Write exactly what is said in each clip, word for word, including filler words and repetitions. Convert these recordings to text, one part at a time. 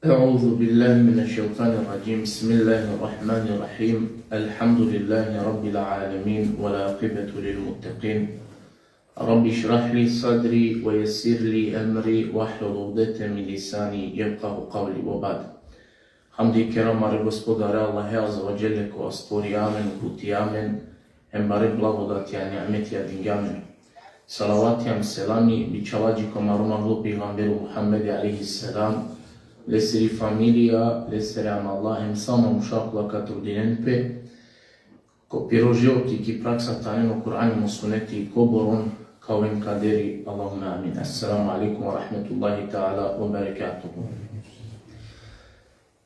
أعوذ بالله من الشيطان الرجيم. بسم الله الرحمن الرحيم. الحمد لله رب العالمين، والعاقبة للمتقين. رب اشرح لي صدري ويسر لي أمري واحلل عقدة من لساني يفقهوا قولي، وبعد. Hamdi kerem amare Gospodare Allahe Azze ve Dželle, kova stvorija amen, butija amen, hem bare blagodatija, nimetija dingja amen. Salavati hem selami bičhalaja dži ko amaro manglo pejgamberi Muhammedi alejhi selam, lesiri familija, lesere amala, hem sa o manuša kola ka trudinen pe ko piro životi ki praksa te anen o Kur'ani hem o suneti, kobor on ka oven kaderi, Allahumme amin. Esselamu alejkum ve rahmetullahi teala ve berekatuhu.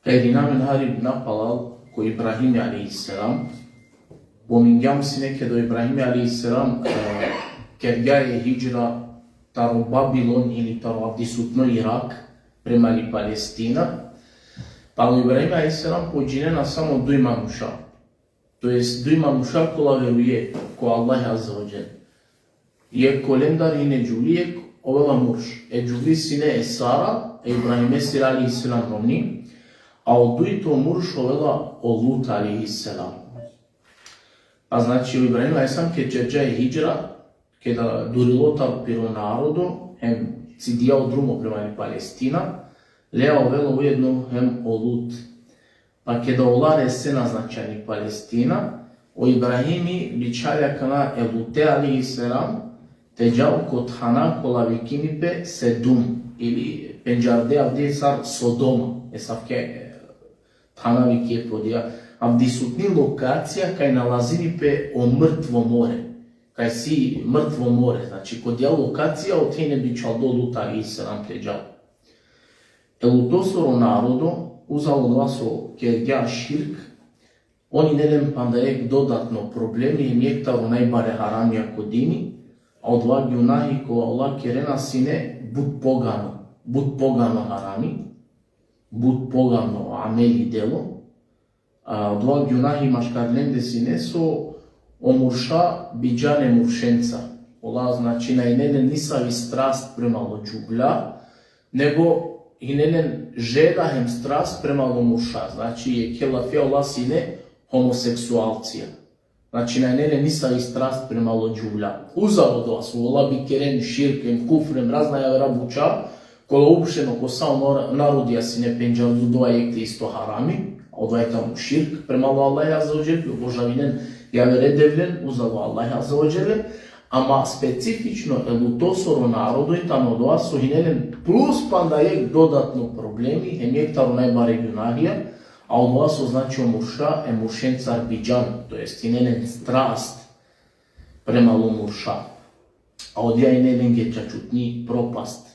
Ka irina amen hari napalal ko Ibrahimi alejhi selam. Pomingjam sine keda o Ibrahimi alejhi selam, e, kergja e hidžra taro Babilon ili taro avdisutno Irak prema li Palestina. Pa o Ibrahimi alejhi selam podžinena samo duj manuša. To jest duj manuša kola veruje ko Allah Azze ve Dželle. Jekh kolendar hine džuvli, jekh ovela murš. E džuvli sine e Sara, e Ibrahimesiri alejhi selam romni, a o dujto murš ovela o Lut alejhi selam. A znači o Ibrahim alejhi selam keda čerđa e hidžra, keda durilo taro piro narodo, hem cidija o drumo prema li Palestina, lea ovela ujedno hem o Lut. Pa keda ola resena, znači, ani Palestina, o Ibrahimi bičhalja akana e Lute alejhi selam te džal ko thana kola vikini pe Sedum, ili pendžarde avdive sar Sodoma, esavke, e, thana viki pe odija, avdisutni lokacija kaj nalazini pe o Mrtvo more, kaj si Mrtvo more, znači, ko odija lokacija ote hine bičhaldo Lut alejhi selam te džal. E Lutosoro narodo, uzalo odova so kergja širk, on ine len panda jekh dodatno problemi, hem jekh taro najbare haramija ko dini, a odova gjunahi kova ola kerena sine but pogano, but pogano harami, but pogano ameli, delo, a odova gjunahi maškar lende sine so o murša biđan e muršenca. Ola, znači, na ine len nisavi strast prema o džuvlja, nego ine len želja hem strast prema o murša. Znači, jekhe lafija ola sine homoseksualcija. Znači, na ine len nisavi strast prema o džuvlja. Uzalo odova so ola bi keren širk hem kufr hem razna javera buća, kola uopšteno ko sa o nor-, narodija sine pendžardo, odova jekh te isto harami, a odova i tano širk prema o Allah Azze ve Dželle, obožavinen javere devlen, uzalo Allah Azze ve Dželle, ama specifično e Lutosoro narodo i tano odova so hine len plus panda jekh dodatno problemi, hem jekh taro najbare gjunahija, a odova so, znači, o murša e muršencar biđan, to jest hine len strast prema o murša. A odija ine lenge čačutni, propast.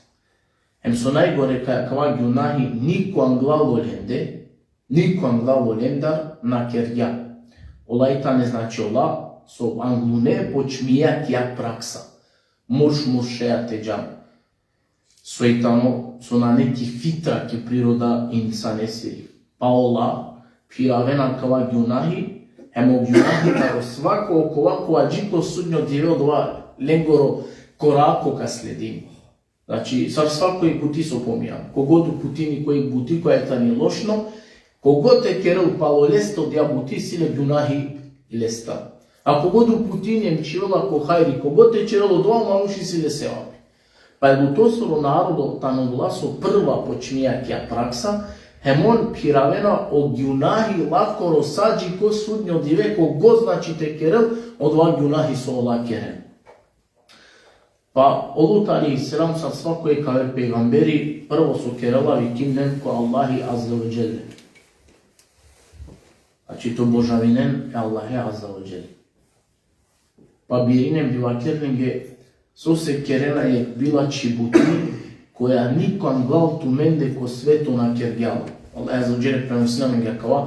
Hem so najgore, kaj akava gjunahi niko anglal olende, niko anglal olendar na kergja. Ola i tane, znači, ola so anglune počmija akija praksa. Murš muršea te džan. So i tano, so nane ki fitra, ki priroda insanesiri. Pa ola phiravena akava gjunahi, hem o gjunahi taro svako okova kova dži ko sudnjo dive odova lengoro korako ka sledini. Znači, sar svako jekh buti so pominjam. Kogod uputini ko jekh buti koja tani lošno, kogod te kerel palo leste odija buti, si le gjunahi lestar. A kogod uputini hem čhivela ko hajri, kogod te kerel odova, manuš isi le sevapi. Pa e Lutosoro narodo tano odola so prva počmija akija praksa, hem on phiravena o gjunahi lakoro sa dži ko sudnjo dive, kogod, znači, te kerel odova gjunahi so ola keren. Pa o Lut alejhi selam, sar svako jekh aver pejgamberi, prvo so kerela, vikini len ko Allahi Azze ve Dželle. Znači, te obožavinen e Allahe Azze ve Dželle. Pa birinen, bi vakerel lenge, sose kerena jekh bilači buti, koja niko anglal tumende ko sveto na kergja. Allah Azze ve Dželle prenosini amenge akava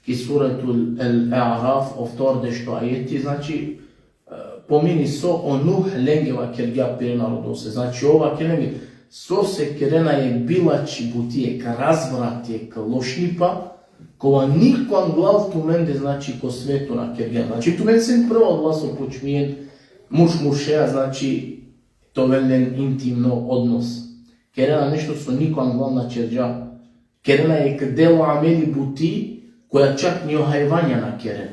ki Suratul El-A'raf, oftordešto ajeti, znači, e, pomini so o Nuh lenge vakergja pire narodose. Znači, ov vakerel lenge, sose kerena jekh bilači buti, jekh razvrat, jekh lošnipa, kova niko anglal tumende, znači, ko sveto na kergja. Znači, tumen sine prva odola so počmien murš muršea, znači, te ovel len intimno odnos. Kerena nešto so niko anglal na kergja kerena jekh delo, ameli, buti, koja čak ni o hajvanja na keren.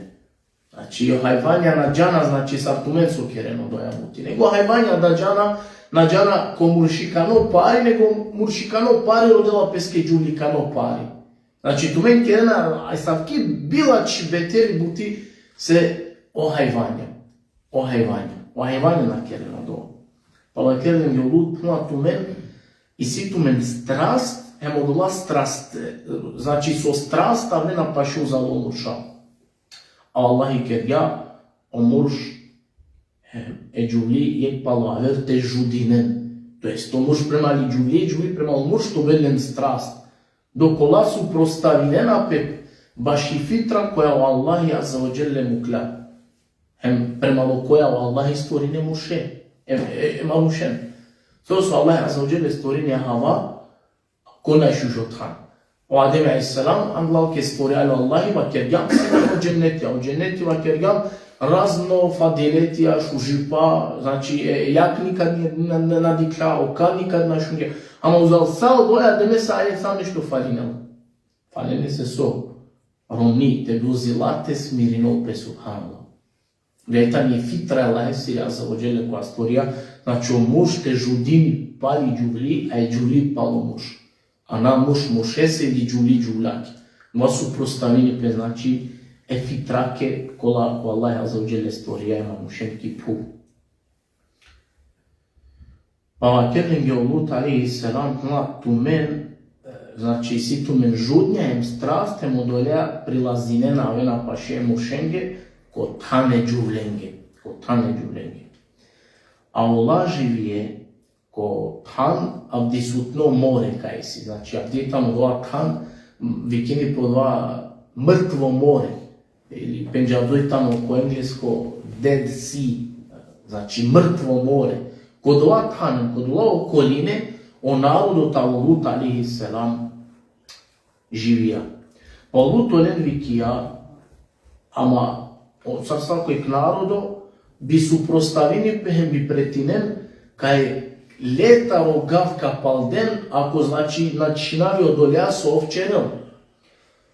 Znači, o hajvanja na džana, znači, sar tumen so keren odoja buti. Nego o hajvanja da džana, na džana ko muršikano pari, nego muršikano pari rodela peske džuvlikano pari. Znači, tumen kerena asavki bilači beteri buti se o hajvanja. O hajvanja. O hajvanja na keren odo. Pa vakerela lenge o Lut: Puna tumen, isi tumen strast, hem odola strast, znači, so strast avena paše uzalo o murša. A Allahi kergja o murš, e, e džuvli jekh palo aver te žudinen. To jest, o murš prema li džuvli, džuvli prema o murš te ovel len strast. Dok ola suprostavinena pe baši fitra koja o Allahi Azze ve Dželle mukhlja. Hem prema lo koja o Allahi stvorini e murše. Em, e, e manušen. So, so Allah Azze ve Dželle stvorini e hava ko najšužo than. O Adem alejhi selam, anglal ke stvorja le o Allahi, vakergjam sine o dženneti, a o dženneti vakergjam razno fadiletija, šužipa, znači, e, jag nikad na, na, na, na dikhlja, o kal nikad na šungja. Ama uzal sa odoja Ademese alejhi selam nešto falinela. Falinese so? Romni, te bi uzila te smirinol pe, subhanallah. Daj tani fitra e Allahesiri Azze ve Dželle koja stvorija, znači, o murš te žudini pali džuvli, a e džuvli palo murš. A na murš muršese ili džuvli džuvljake. Ma suprostavini pe, znači, e fitrake kola o Allah Azze ve Dželle stvorija e manušen ki phuv. Pa vakerela lenge o Lut alejhi selam: Puna tumen, e, znači, isi tumen žudnja hem strast, hem odolea prilazinena, avena paše e muršenge, ko than e džuvlenge, ko than e džuvlenge. A ola živije ko than avdisutno more kaj isi, znači, avdi tano odola than, m, vikini pe odola mrtvo more, ili pendžardo i tano ko englesko Dead Sea, znači, mrtvo more. Ko odola than, ko odola okoline, o narodo taro Lut alejhi selam živija. Pa o Lut olen vikija, ama o, sar svako jekh narodo, bi suprostavini pe hem bi pretinen kaj le taro gav ka palden, ako, znači, na čhinavi odolea so ov ćerel.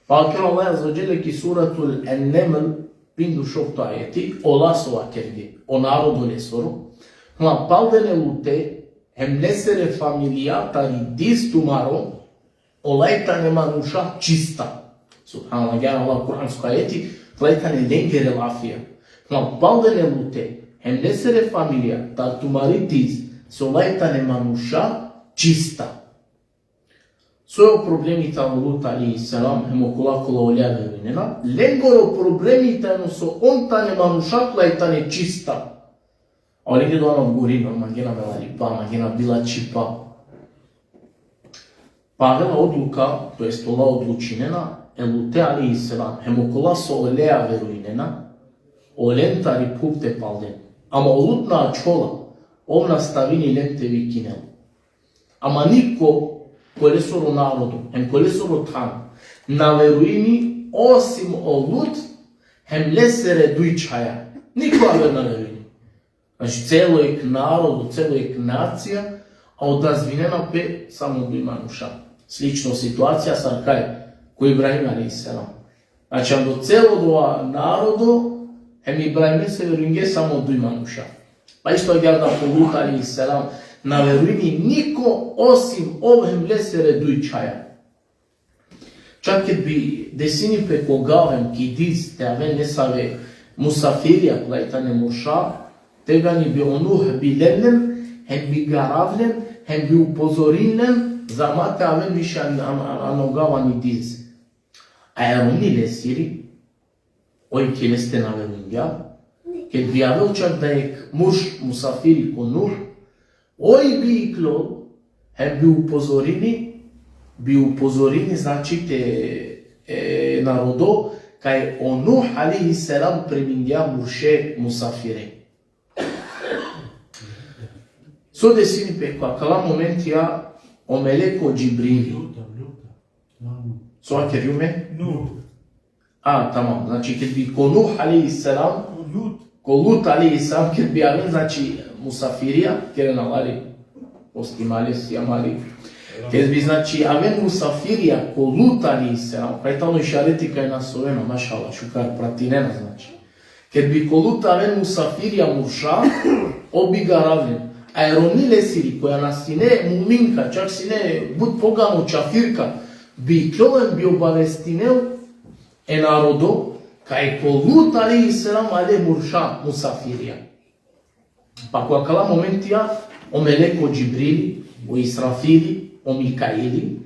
Pa vakerel o Allah Azze ve Dželle ki Suratul En-Neml, pindušovto ajeti, ola so vakerge, o narodo lesoro: Ma palden e Lute, hem lesere familija tari diz tumaro, olaj tane manuša čista. Subhanallah, agjaar o Allahesko ajeti, olaj tane lengere lafija. Ma palden e Lute, hem lesere familija, tari tumari diz, se olaj tane manuša čista. So o problemi taro Lut alejhi selam, hem okola kola olea verujnena? Lengoro problemi tano so on tane manuša kolaj tane čista. A olenge dova na odgovorina, mangena melalipa, mangena bilačipa. Pa avela odluka, to jest ola odlučinena, e Lute alejhi selam, hem okola so olea verujnena, olen tari phuv te palden. Ama o Lut na ačhola, ov nastavini len te vikinel. Ama niko ko lesoro narodo, hem ko lesoro than, na verujini osim o Lut, hem lesere duj čhaja. Niko aver na verujini. Znači, celo jekh narodo, celo jekh nacija, a odazvinena pe samo duj manuša. Slično situacija sar kaj ko Ibrahim alejhi selam. Znači, ando celo dova narodo, hem Ibrahimese verujnge samo duj manuša. Pa isto agjaar da ko Lut alejhi selam na verujini niko osim ov hem lesere duj čhaja. Čak ked bi desini pe ko gav hem ki diz te aven nesave musafirija, kolaj tane murša, tegani bi o Nuh bi len len, hem bi garav len, hem bi upozorini len, za ma te aven više an, an, an, ano gav ani diz. A e romni lesiri, oj ki leste na verujngja, ked bi avel čak da jekh murš musafiri ko Nuh, oj bi iklol, hem bi upozorini, bi upozorini, znači, te, e, narodo, kaj o Nuh alejhi selam primingja murše musafire. So desini pe ko akala momentija, o meleko Džibrili. Luta, luta. So vakergjum me? Nuh. A, tamam. Znači, ked bi ko Nuh alejhi selam, Lut. Ko Lut alejhi selam, ked bi aven, znači, musafirija, kerena lari, ostimale si amari, Ked bi, znači, aven musafirija ko Lut alejhi selam, kaj tano išareti kaj nasovena, mašala, šukar pratinena, znači. Ked bi ko Lut aven musafirija murša, ov bi garavlen. A e romni lesiri, koja na sine muminka, čak sine but pogano, čafirka, bi iklolen, bi obavestinel e narodo, kaj ko Lut alejhi selam ale murša musafirija. Pa ko akala momentija, o meleko Džibrili, o Israfili, o Mikaili,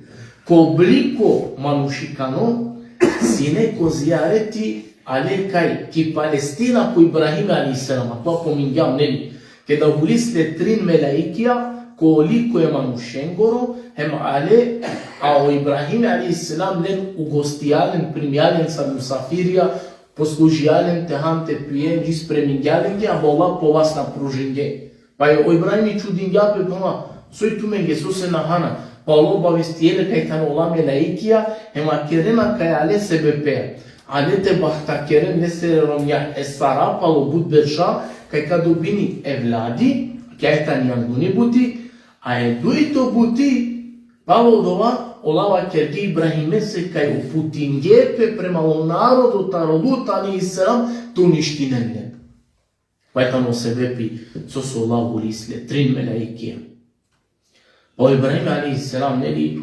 ko obliko manušikano, sine ko zijareti, ale kaj ki Palestina ko Ibrahim alejhi selam, a to pomingjam, neli, keda hulis le trin melaikija, ko oliko e manušengoro, hem ale, a o Ibrahim alejhi selam len ugostija len, primija len sar musafirija, poslužija len te han te pijen, dži spremingja lenge, a bola po vas na pružinge. Pa o Ibrahimi čudingja pe, phenla: Soj tumenge, sose na hana? Pa ola obavestije le kaj tane ola melaikija, hem vakerena kaj ale sebepe, ale te bahtakeren lesere romnja, e Sara palo but berša, kaj ka dobini evladi, kaj tani janguni buti, a e dujto buti, palo dova, ola vakerge Ibrahimese kaj uputinge pe prema o narodo taro Lut alejhi selam te uništinen len. Pa tano sebepi sose ola hulis le trin melaikija. Pa o Ibrahim alejhi selam, neli,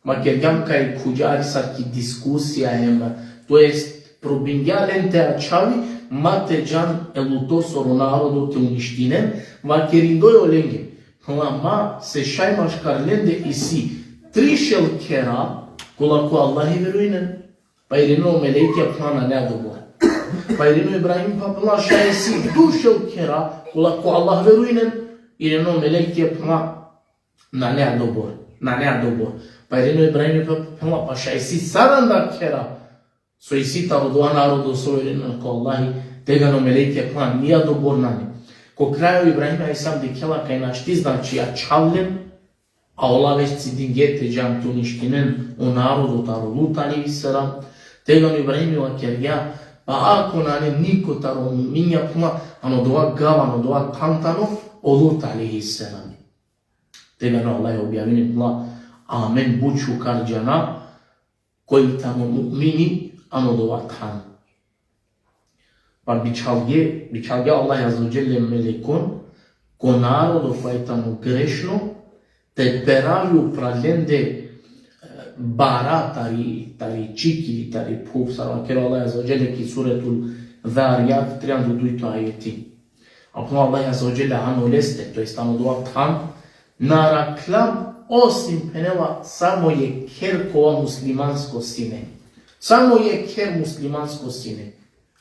vakergjam kaj khuđari sar ki diskusija hem, to jest probingja len te ačhavi, ma te džan e Lutosoro narodo te uništinen, vakerindoj olenge: Phenla, ma se šaj maškar lende isi trišel khera, kola ko Allahi verujnen. Pa irinen o melaikija, phenla: Nane adobor. Pa irinen o Ibrahim, pa phenla: Šaj isi dušel khera, kola ko Allah verujnen. Irinen o melaikija, phenla: Nane adobor, nane adobor. Pa irinen o Ibrahim, pa phenla: Pa šaj isi saranda khera, so isi taro dova narodo so verujnen ko Allahi. Tegani o melaikija, phenla: Ni adobor nane. Ko kraj o Ibrahim alejhi selam dikhela kaj našti, znači, ačhav len, a ola već cidinge te džan te uništinen o narodo taro Lut alejhi selam. Tegani o Ibrahimi vakergja: Pa ako nane niko taro muminja, phenla, ano dova gav, ano dova than tano o Lut alejhi selam. Tegani o Allah objavini, phenla: Amen but šukar džana koj tano mu'mini ano dova than. Pa bičhalge, bičhalge Allah azze ve dželle melekon ko narodo koj tano grešno, te peravi upral lende, e, bara tari, tari čhik ili tari phuv, sar vakeri o Allah azze ve dželle ki suretul Zarijat, trianda u dujto ajeti. A phenla o Allah azze ve dželle ano leste, to jest ano dova than, na arakhlam osim, phenela, samo jekh kher kova muslimansko sine. Samo jekh kher muslimansko sine.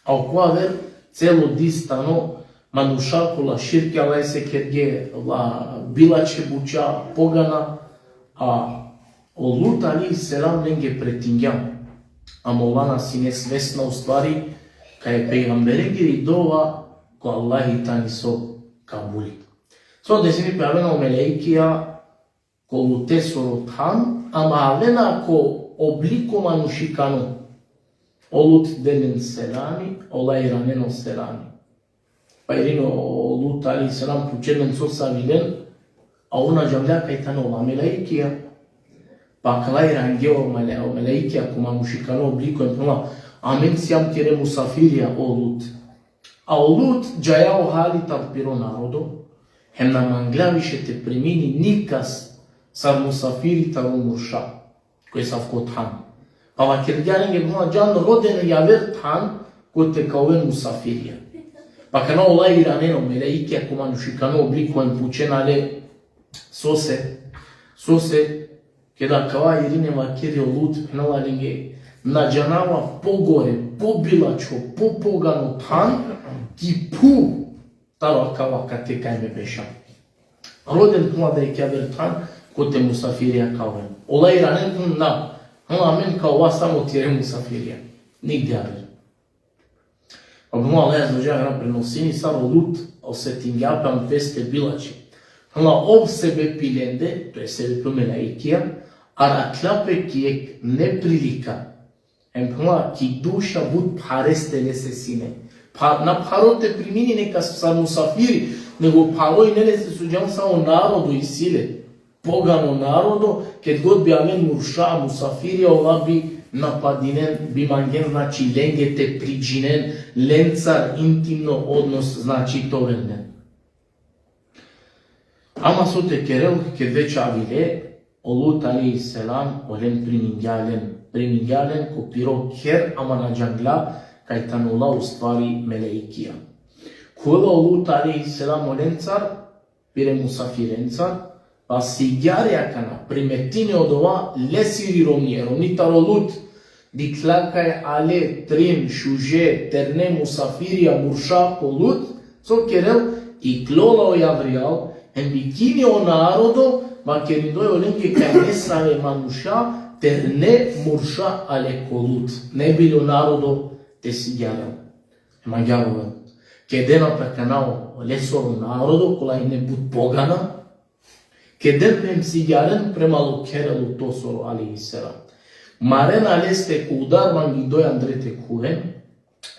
A okova aver celo dis tano manuša kola širk e Allahese kerge, la bilačhe buča, pogana, a o Lut alejhi selam lenge pretingja. Ama ola na sine svesna, u stvari, kaj e pejgamberengiri dova ko Allahi tani so kabul. So desini pe, avena o melaikija ko Lutesoro than, ama avena ko obliko manušikano. O Lut del len selami, ola iranen o selami. Pa irini o Lut alejhi selam, pučen len so savilen, a ov na džangja kaj tane ola melaikija. Pa akala irange o mela-, o melaikija ko manušikano obliko, em phenla: Amen sijam tere musafirija, o Lut. A o Lut džaja o hali taro piro narodo, hem na mangla više te primini nikas sar musafiri taro murša ko asavko than. Pa vakergja lenge, phenla: Džan, roden javer than kote ka oven musafirija. Pa akana ola iranen, o melaikija ko manušikano obliko, em pučena le: Sose, sose? Keda akava irinen, vakeri o Lut, phenela lenge: Na džanava pogore, pobilačho, popogano than ki phuv taro akava kate kaj me bešam. Roden, phenla, da jekh javer than kote musafirija ka oven. Ola iranen, phenla: Na, phenla, amen ka ova samo tere musafirija. Nigde aver. A phenla, Allah azze ve dželle prenosini sar o Lut osetingja pe ano peste bilačhi. Phenla, ov sebepi lende, to jest sebepi o melaikija, arakhla pe ki jekh neprilika. Em phenla, ki duša but phareste lese sine. Pa, na pharo te primini nekas sar musafiri, nego pharo ine lese so džan sa o narodo isi le. pogano narodo, ked god bi aven murša, musafirija, ola bi napadinen, bi mangen, znači, lenge te priđinen, lencar intimno odnos, znači, te ovel len. Ama so te kerel, ked već avile, o Lut alejhi selam olen primingja len, primingja len ko piro kher, ama na džangla kaj tane ola u stvari melejkija. Khuvela o Lut alejhi selam olencar, pire musafirencar, pa sigjarja akana, primetini odova lesiri romni, romni taro Lut, dikhlja kaj ale trin šuže, terne, musafirija, murša ko Lut, so kerel, iklola o javrijal, hem vikini o narodo, vakerindoj olenge kaj nesave manuša, terne, murša, ale ko Lut, ne bi li o narodo te sigjarel. Hem agjaar oven. Kedena pe akana olesoro narodo, kola ine but pogana, keden pe hem sigjaren prema o kher e Lutosoro alejhi selam. Marena leste ko udar, mangindoj andre te khuven,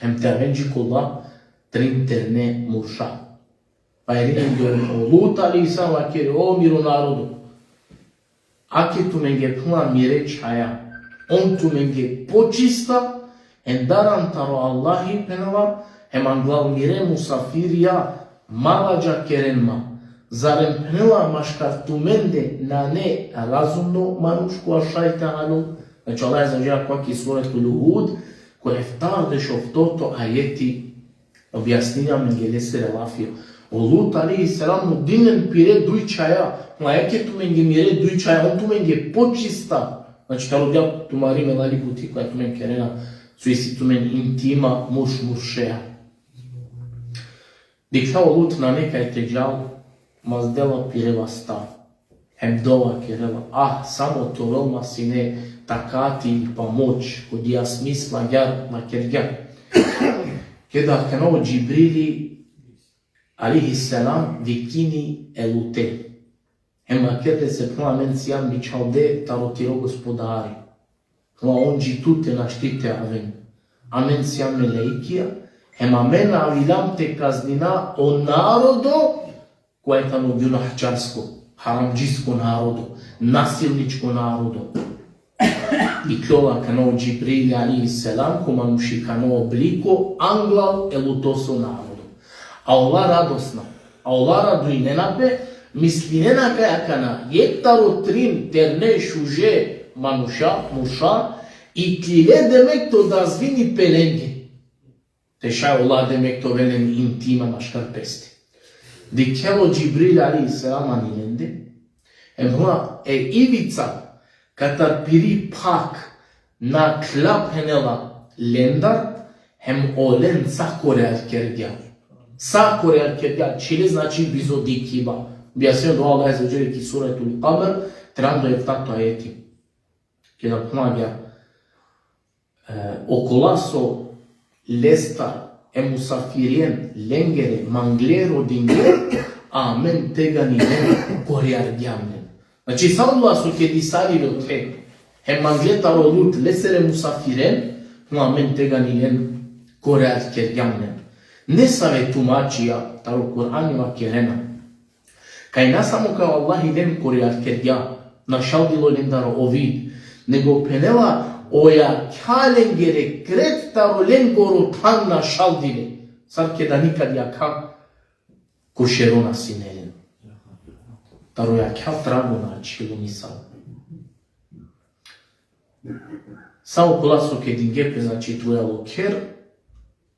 hem te aven dži kola trin, terne, murša. Pa irini dole o Lut alejhi selam, vakeri: O miro narodo, ake tumenge, phenela, mire čhaja, on tumenge počista, hem daran taro Allahi, phenela, hem anglal mire musafirija, ma ladža keren ma. Zarem, phenela, maškar tumende nane razumno manuš kova šaj te halol? Znači, Allah azze ve dželle ko ki suretul Hud, ko eftavardeš oftoto ajeti, objasnini amenge lesere lafija. O Lut alejhi selam nudini len pire duj čhaja, ma ake tumenge mire duj čhaja, on tumenge počista. Znači, taro odija tumari melali buti koja tumen kerena, so isi tumen intima murš muršea. Dikhlja o Lut nane kaj te džal, mazdela pire vasta. Hem dova kerela: Ah, samo te ovel ma sine takati ili pa moć, ko dija smisla agjaar vakergja. Keda akana o Džibrili alejhi selam vikini e Lute. Hem vakerel lese, phenela, amen sijam bičhalde taro tiro Gospodari. Phenela, on dži tute našti te aven. Amen sijam melejkija, hem amen aviljam te kaznina o narodo, kova tano gunahčarsko, haramdžisko narodo, nasilničko narodo. Iklola akana o Džibril alejhi selam, ko manušikano obliko, anglal e Lutoso narodo. A ola radosna, a ola radujnena pe, mislinena kaj akana jekh taro trin terne šuže manuša, murša, iklile demek te odazvini pe lenge. Te šaj ola demek te ovel len intima maškar peste. Dikhel o Džibril alejhi selam ani lende, hem phenela, e ivica katar piri phak nakhla, phenela, lendar, hem olen sa korjal kergja. Sa korjal kergja, čhile, znači, bizo dikhiba. Objasnini o Allah azze ve dželle ki suretul Kamer, trando eftato ajeti. Keda phenela agjaar, e, okola so lestar e musafirien lengere mangle, rodinge, amen tegani len korjargjam len. Znači, sa ola so kedisali le othe, hem mangle taro Lut lesere musafirien, no amen tegani len korjarkergjam len. Nesave tumačija taro Kur'ani vakerena kaj na samo kaj o Allahi len korjarkergja, našaldilo lendar o vid, nego phenela, o jakha lengere kret taro lengoro than našaldile, sar keda nikad jakha ko šero na sine len. Taro jakha trago na ačhilo, misal. Sa okola so kedinge pe, znači, trujalo kher,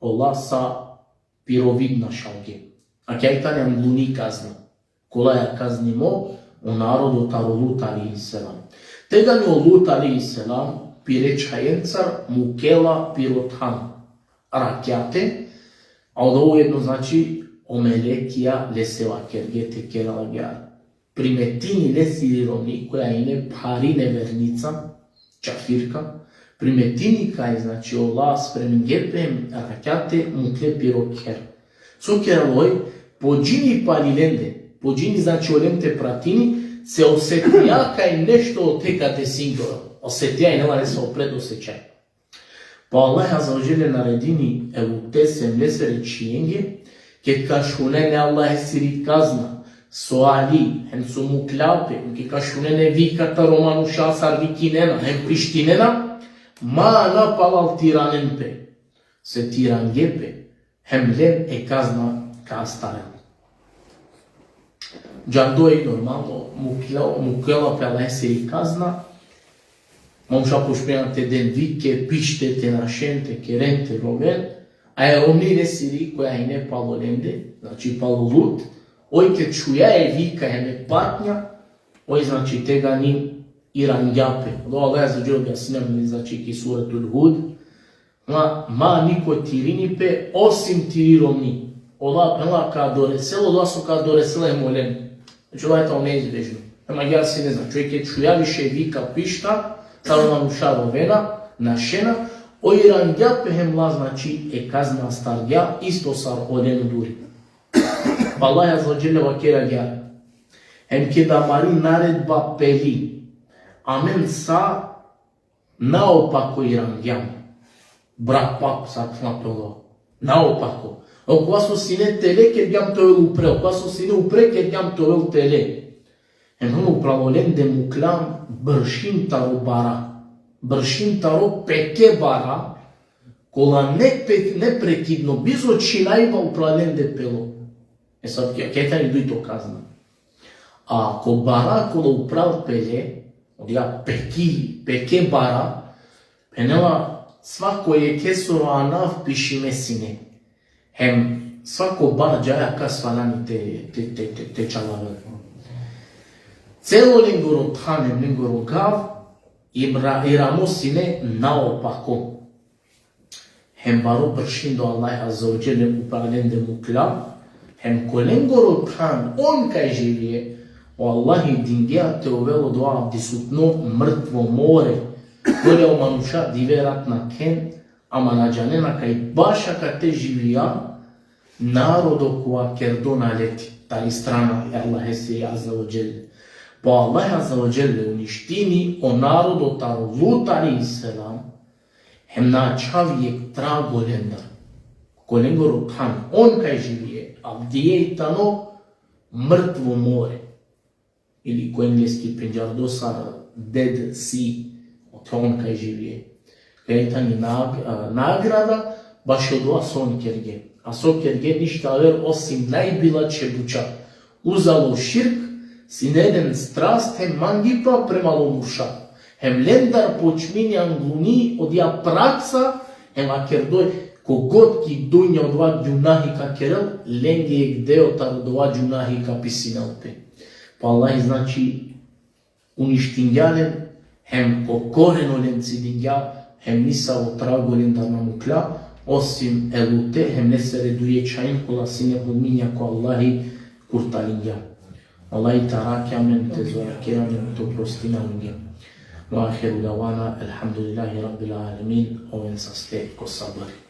ola sa piro vid našalge. Akaja tani angluni kazna. Kolaja kaznimo o narodo taro Lut alejhi selam. Tegani o Lut alejhi selam pire čhajencar mukela piro than rakjate, a odova ujedno, znači, o melekija lese vakerge te kerel agjaar. Primetini lesiri romni, koja ine phari nevernica, čafirka, primetini kaj, znači, ola spreminge pe, rakjate mukle piro kher. So kerela oj? Pođini pali lende, pođini, znači, olen te pratini, se osetija kaj nešto ote ka desingja. Osetija, ine lese o predosećaj. Pa Allah azze ve dželle naredini e Lutese hem lesere čhijenge, ked ka šunen e Allahesiri kazna, so ali, hem so mukla pe, hem ki ka šunen e vika taro manuša sar vikinena, hem pištinena, ma na palal tiranen pe. Se tirange pe, hem len e kazna ka astaren. Džando i normalno, mukla, mukela pe Allahesiri kazna, manuša počmena te den vike, pište, te našen, te keren, te roven, a e romni lesiri koja hine palo lende, znači palo Lut, oj ked čuja e vika hem e patnja, oj, znači, tegani irangja pe. Do Allah azze ve dželle objasnini, znači, ki Suretul Hud, ma, ma niko tirini pe, osim tiri romni. Ola, ola ka adoresel, ola so ka adoresel hem olen. Znači, ola tano neizbežno. Hem agjaar sine, znači, oj ked čuja više vika, pišta, taro manuša rovena, našena, oj irangja pe hem la, znači, e kazna astargja, isto sar olen duri. Pa Allah azze ve dželle vakeri agjaar: Hem keda amari naredba peli, amen sa naopako irangjam. Brak pak sa tna pelo. Naopako. Okova so sine tele kergjam te ovel upre, okova so sine upre kergjam te ovel tele. Hem upral olende mukljam bršim taro bara. Bršim taro peke bara, kola ne pe-, neprekidno, bizo čhinajba upral olende pelo. E sad, kaj, kaj tani dujto kazna. A ko bara kola upral pele, odija peki, peke bara, phenela, svako jekhesoro anav pišime sine. Hem svako bar džaja kas valjani te, te, te, te, te čalavel. Celo lengoro than hem lengoro gav, imra-, iramo sine naopako. Hem baro bršindo Allah azze ve dželle upral olende mukljam, hem ko lengoro than on kaj živije, o Allahi dingja te ovel odova avdisutno mrtvo more, kole o manuša dive rat nakhen, ama na džanena kaj baš akate živija narodo kova kerdo naleti, tari strana e Allahesiri azze ve dželle. Pa Allah azze ve dželle uništini o narodo taro Lut alejhi selam, hem na ačhav jekh trag olendar. Ko lengoro than, on kaj živije, avdive i tano mrtvo more. Ili ko engleski pendžardo sar Dead Sea, ote on kaj živije. Kaj tani nag-, a, nagrada, bašo odova so on kerge. A so kerge ništa aver osim najbilačhe buča. Uzalo širk, sine len strast hem mangipa prema o murša. Hem lendar počmini angluni odija praksa, hem vakerdoj, kogod ki dunja odova gjunahi ka kerel, lenge jekh deo taro odova gjunahi ka pisinel pe. Pa Allah, znači, uništingja len, hem ko koreno len cidingja, hem nisavo trago lendar na muklja, osim e Lute, hem lesere duje čhain kola sine mu'minja ko Allahi kurtalingja. Allahi te arakhi amen, te zorakeri amen, te oprostini amenge. Ve ahiru davana, elhamdulillahi rabbil alemin, oven saste ko sabri.